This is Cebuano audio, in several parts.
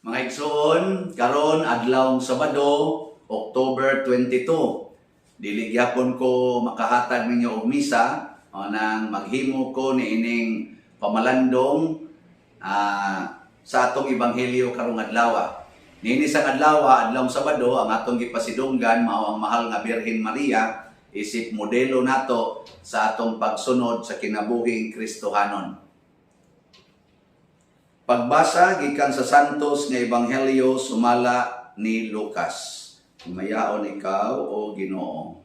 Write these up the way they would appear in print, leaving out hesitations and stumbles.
Mga igsoon, karon adlaw Sabado, October 22. Dili gyapon ko makahatag ninyo og misa o nang maghimo ko niining pamalandong sa atong ebanghelyo karong adlaw. Niini sa adlaw, adlaw Sabado, ang atong gipasidunggan mao ang mahal nga Birhen Maria isip modelo nato sa atong pagsunod sa kinabuhing Kristohanon. Pagbasa gikan sa Santos nga Ebanghelyo sumala ni Lucas. Himayaon ikaw, o Ginoo.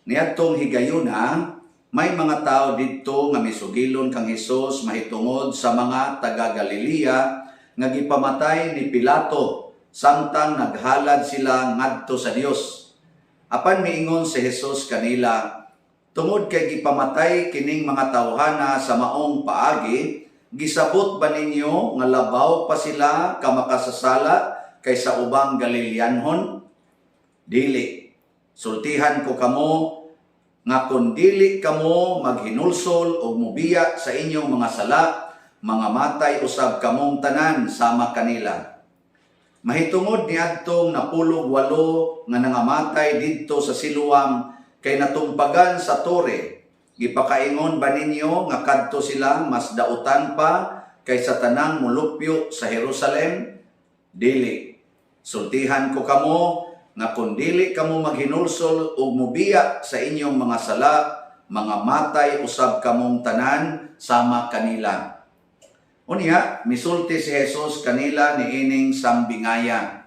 Niadtong higayuna, may mga tao didto nga misugilon kang Hesus mahitungod sa mga taga Galilea nga gipamatay ni Pilato samtang naghalad sila ngadto sa Dios. Apan miingon si Hesus kanila, "Tungod kay gipamatay kining mga tawhana sa maong paagi, gisabot ba ninyo nga labaw pa sila ka makasasala kaysa ubang Galileanhon? Dili. Sultihan ko kamo nga kun dili kamo maghinulsol og mubiya sa inyong mga sala, mga matay usab kamong tanan sama kanila. Mahitungod niadtong 18 nga nangamatay didto sa Siloam kay natumpagan sa tore, gipakaingon ba ninyo nga kadto sila mas dautan pa kaysa tanang molupyo sa Jerusalem? Dili. Sultihan ko kamo nga kun dili kamo maghinulsol ug mubiya sa inyong mga sala, mga matay usab kamong tanan sama kanila." Unya, misulti si Jesus kanila niining sambingaya.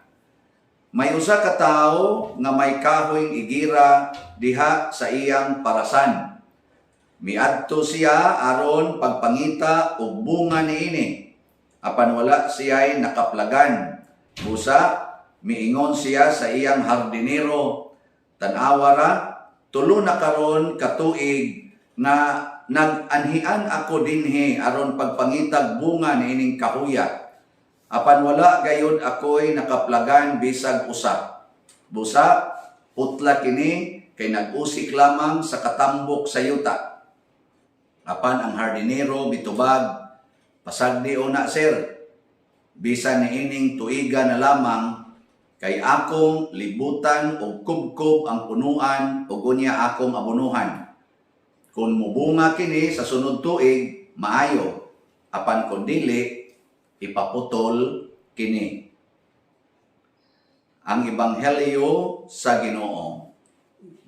"May usa ka tawo nga may kahoyng igira diha sa iyang parasan. Miadto siya aron pagpangita og bunga niini. Apan wala siya'y nakaplagan. Busa, miingon siya sa iyang hardinero, 'Tan-awa ra, 3 na karon ka tuig nga nag-anhian ako dinhi aron pagpangitag bunga niining kahuya. Apan wala gayud ako'y nakaplagan bisag usa. Busa, putla kini kay nag-usik lamang sa katambok sa yuta.' Apan ang hardinero mitubag, 'Pasagdi una, sir, bisan niining tuiga na lamang kay akong libutan og kubkob ang punuan ug unya akong abonohan. Kung mubunga kini sa sunod tuig, maayo. Apan kung dili, ipaputol kini.'" Ang Ebanghelyo sa Ginoo.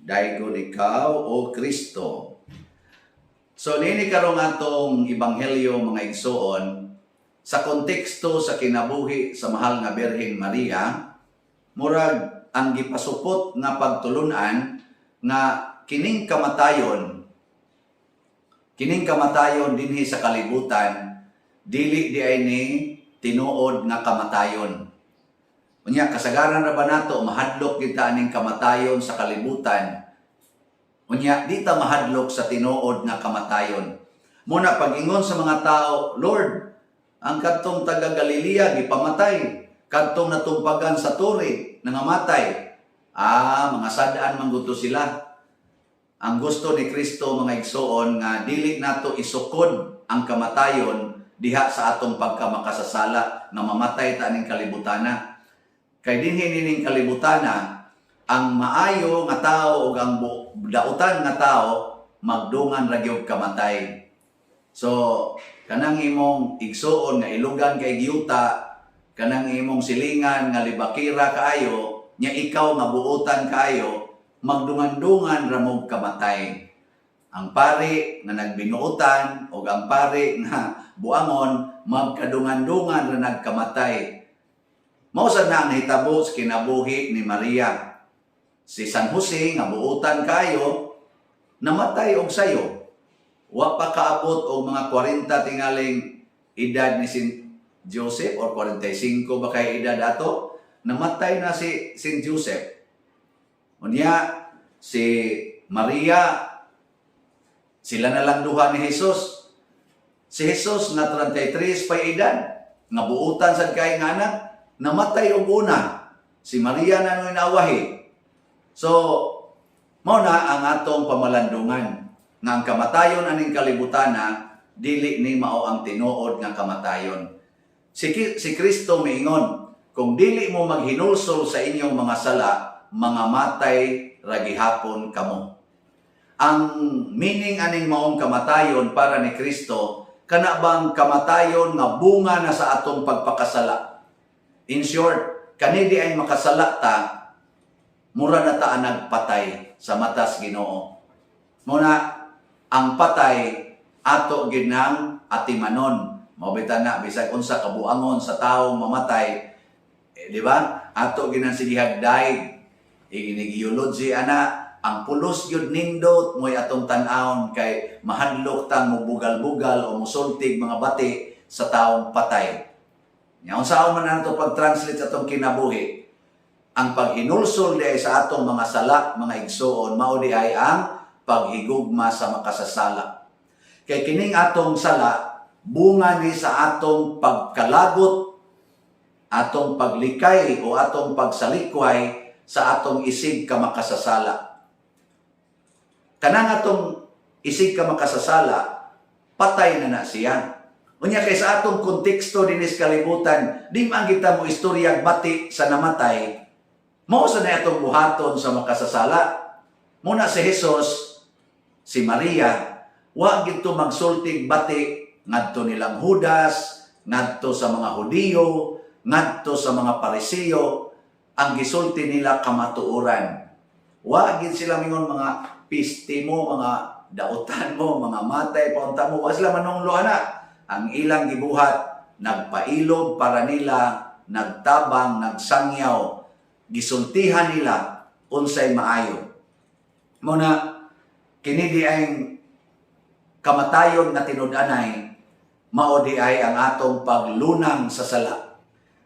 Daygon ikaw, O Kristo. So nini karong atong ebanghelyo, mga igsoon, sa konteksto sa kinabuhi sa mahal nga Birhen Maria, murag ang gipasupot nga pagtulunan nga kining kamatayon dinhi sa kalibutan dili di ay ni tinuod nga kamatayon. Unya kasagaran ra ba nato mahadlok kita aning kamatayon sa kalibutan? Unya di ta mahadlok sa tinuod nga kamatayon. Muna pag-ingon sa mga tao, "Lord, ang kadtong taga Galilea gipamatay, kadtong natumpagan sa tore nangamatay." Ah, mga sad-an man gud to sila. Ang gusto ni Kristo, mga igsoon, nga dili nato isukod ang kamatayon diha sa atong pagkamakasasala nga mamatay ta aning kalibutana. Kay dinhi nining kalibutana, ang maayo nga tao ug ang dautan nga tao magdungan ra gyud kamatay. So kanang imong igsuon nga ilugan kay giyuta, kanang imong silingan nga libakira kaayo, nya ikaw nga buutan kaayo, magdungan-dungan ra mog kamatay. Ang pari nga nagbinuutan o ang pari nga buangon, magkadungan-dungan ra nagkamatay. Mao sad na ang nahitabo sa kinabuhi ni Maria. Si San Jose nga buutan kayo, namatay og sayo. Wa pa kaabot og mga 40 tingaling edad ni Saint Joseph or 45 ba kay edad ato, namatay na si Saint Joseph. Unya si Maria, sila na lang duha ni Jesus. Si Jesus nga 33 pa edad, nga buutan sad kay nga anak, namatay og una. Si Maria na nung inawahi. So, mao na ang atong pamalandungan nga ang kamatayon aning kalibutana Dili ni mao ang tinuod nga kamatayon. Si Kristo miingon, "Kung dili mo maghinulsol sa inyong mga sala, mga matay ra gihapon kamo." Ang meaning aning maong kamatayon para ni Kristo, kana bang kamatayon nga bunga na sa atong pagpakasala. In short, kani diay makasala ta, mura na ta nagpatay sa matas Ginoo. Muna ang patay ato gyud nang atimanon. Mao bitaw na bisag unsa kabuangon sa tawo mamatay, eh, di ba? Ato gyud nang sigihag daig. Iginig-eulogy ana, ang pulos gyud nindot mo'y atong tan-awon kay mahadlok tang mubugal-bugal o musultig mga bati sa taong patay. Nya unsaon man nato pag-translate sa atong kinabuhi? Ang paghinulsol diay sa atong mga sala, mga igsuon, mao diay ang paghigugma sa makasasala. Kay kining atong sala, bunga ni sa atong pagkalagot, atong paglikay o atong pagsalikway sa atong isig ka makasasala. Kanang atong isig ka makasasala, patay na na siya. Unya kay sa atong konteksto dinis kalibutan, di man kita mo istoryag bati sa namatay, mao sa na atong buhaton sa makasasala. Muna si Jesus, si Maria, wa gito magsultig bati ngadto nilang Judas, ngadto sa mga Hudiyo, ngadto sa mga Pariseo. Ang gisulti nila, kamatuoran. Wa gid sila mingon, "Mga piste mo, mga dautan mo, mga matay paunta mo." Wa sila manunglo ana. Ang ilang gibuhat, nagpailob para nila, nagtabang, nagsangyaw, gisultihan nila unsay maayo. Muna kini diay kamatayon nga tinud-anay, mao diay ang atong paglunang sa sala.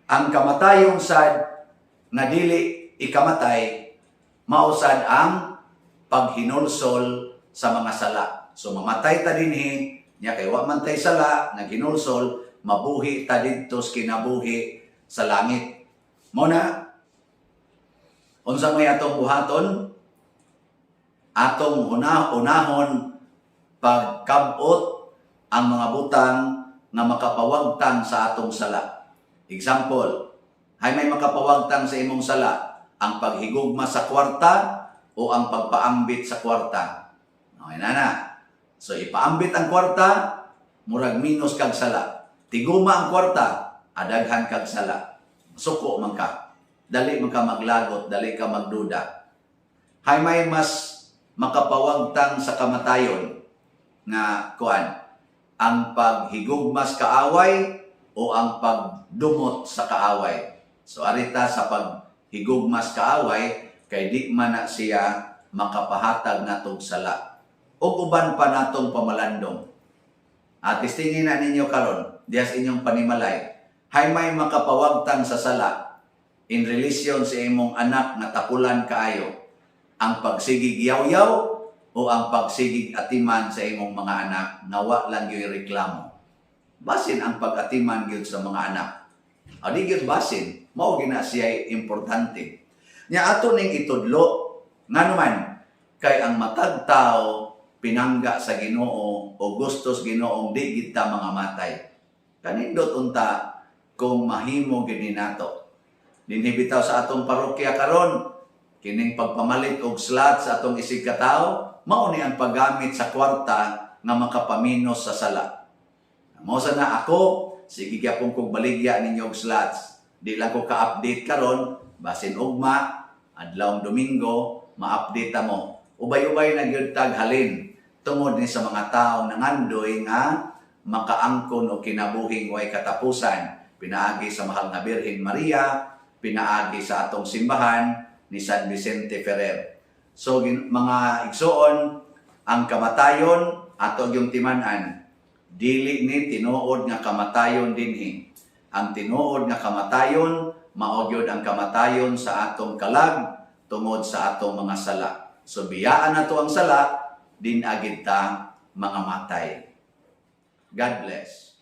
Ang kamatayon sad nga dili ikamatay, mao sad ang paghinulsol sa mga sala. So mamatay ta dinhi, nya kay wa man tay sala, naghinulsol, mabuhi ta didto sa kinabuhi sa langit. Mo na unsa may atong buhaton? Atong unahon pagkabot ang mga butang nga makapawagtang sa atong sala. Example, hay may makapawagtang sa imong sala, ang paghigugma sa kwarta o ang pagpaambit sa kwarta. Okay na na. So ipaambit ang kwarta, murag minus kag sala. Tiguma ang kwarta, adaghan kag sala. Suko man ka. Dali man ka maglagot, dali ka magduda. Hay may mas makapawagtang sa kamatayon nga kuan, ang paghigugmas kaaway o ang pagdumot sa kaaway? So arita sa paghigugmas kaaway kay di man na siya makapahatag natong sala ug uban pa natong pamalandong. At testingin na ninyo karon diha sa inyong panimalay. Hay may makapawagtang sa sala in relation sa imong anak nga tapulan kaayo, ang pagsigig yaw-yaw o ang pagsigig atiman sa imong mga anak nga wa lang gyud reklamo? Basin ang pag-atiman gyud sa mga anak. O di gyud basin, mao gina siya importante. Nya ato ning itudlo, nganuman kay ang matag tao pinangga sa Ginoo o gustos Ginoong di gid ta mga matay. Kanindot unta kung mahimo gid ni nato. Dinhi bitaw sa atong parokya karon, kining pagpamalit og slot sa atong isig katawo, mao ni ang paggamit sa kwarta nga makapaminos sa sala. Mao sa na ako, sige gyapon kog baligya ninyo og slots. Di lang ko ka-update karon, basin ugma, adlawng Domingo, ma-update ta mo. Ubay-ubay na gyud tag halin tungod ni sa mga tao nangandoy nga makaangkon og kinabuhing way katapusan pinaagi sa mahal nga Birhen Maria, pinaagi sa atong simbahan ni San Vicente Ferrer. So mga igsuon, ang kamatayon ato yung timan-an, dili ni tinuod nga kamatayon dinhi. Ang tinuod nga kamatayon mao gyud ang kamatayon sa atong kalag tungod sa atong mga sala. So biyaan nato ang sala, din agid ta mga matay. God bless.